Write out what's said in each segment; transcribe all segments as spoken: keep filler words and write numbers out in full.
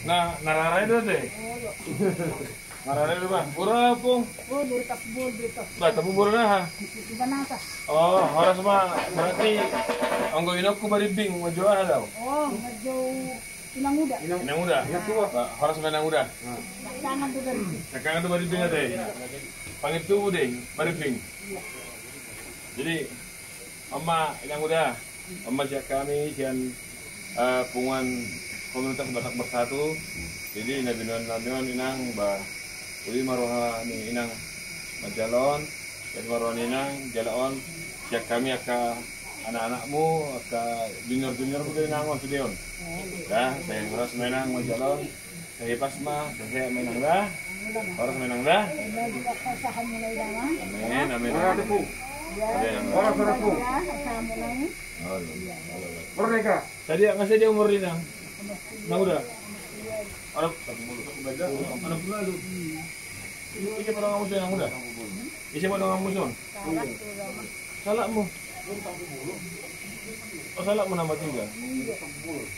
Na, na rara i do ate. Olo. Na rara i do, bah. Boru aha, Pung? Oh, boru Tampubolon do ito. Bah, Tampubolon aha? Di Banata. Oh, horas ma. Berarti anggo inongku Barimbing, manjou aha do au? Oh, manjou Inanguda. Inanguda. Bah, horas ma Inanguda. Siangkangan do Barimbing. Siangkangan do Barimbing ate. Pangintubu do i Barimbing. Jadi, on ma Inanguda, on ma sian hami, sian, eh, punguan komunitas Batak Bersatu. Jadi, na binoan nami on, Inang, bah, uli ma roha ni Inang manjalo on, uli ma roha ni Inang jalo on, sian hami angka anak-anakmu, angka junior-juniormu do, Inang, on sude on. Ya, sai horas ma Inang manjalo on. Sai pas ma, sai sehat ma Inang da. Horas ma Inang da. Amin, amin. Amin, Inang da. Horas ma Inang da. Merdeka. Sadia, nga sadia umur ni Inang? Inanguda. Onom pulu ualu. Ise ma donganmu son, Inanguda? Ise ma donganmu son? Salakmu. Oh, salakmu nama tinggal.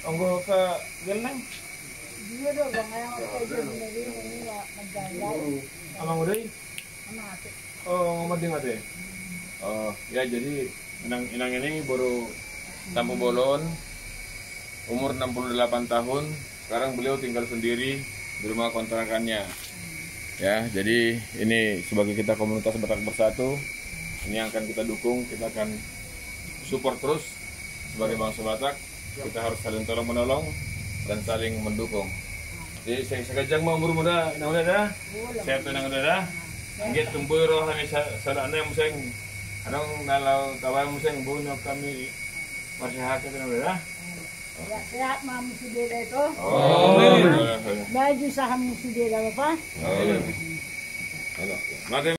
Anggo angka geleng? Dia do, bang, yang ada dia di negeri ini, ya, menjaga. Amang uda i? Mate. Oh, mate, mate. Oh, ya, jadi Inang, Inang ini boru Tampubolon, umur enam puluh delapan tahun. Sekarang beliau tinggal sendiri di rumah kontrakannya. Ya, jadi ini sebagai kita komunitas Batak Bersatu, ini yang akan kita dukung, kita akan support terus sebagai bangsa Batak. Kita harus saling tolong menolong dan saling mendukung. Jadi, sai, sai ganjang ma umurmu da, Inanguda da. Sehat ma Inanguda da. Anggiat tumpu roha ni sa-, saudara muse. Adong na laho tabaen muse, boi hami marsihahat, Inanguda da. Ya, sehat ma hamu sude da ito. Amin. Maju sa hamu sude da, Bapa. Amin. Mate.